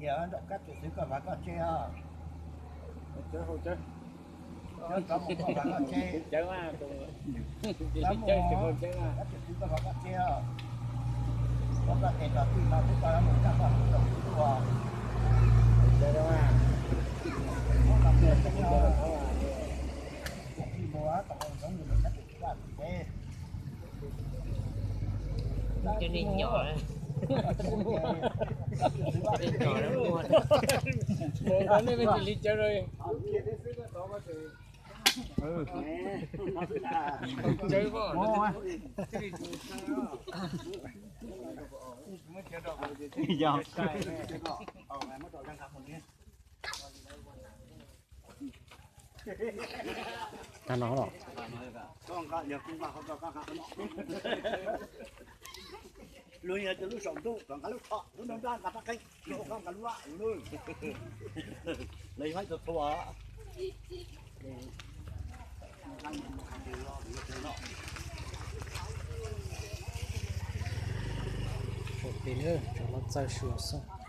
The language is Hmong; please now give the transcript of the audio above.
Tias nraum kab tsis xwb koj vaj koj tsev os. Cov mus koj vaj koj tsev. Cov mus kab tsis xwb koj vaj koj tsev os. Koj tes los twb no twb koj mus kab koj tus tus tus os. Muab koj tes mus tom hauv zoov mus kab tsis xwb koj vaj tsev. Cov neeg nyom, nej me ntsis li cawv lawm. Cawv, yog. Tag no los. Lub yog lub saum ntuj kom nqa lub thom, lub nruab nrab nqa pab qeeb, lub qab nqa lub vaj lub. Lawv yog haib txhua txhua. Saum pem na, tsov los txaws suas xwb.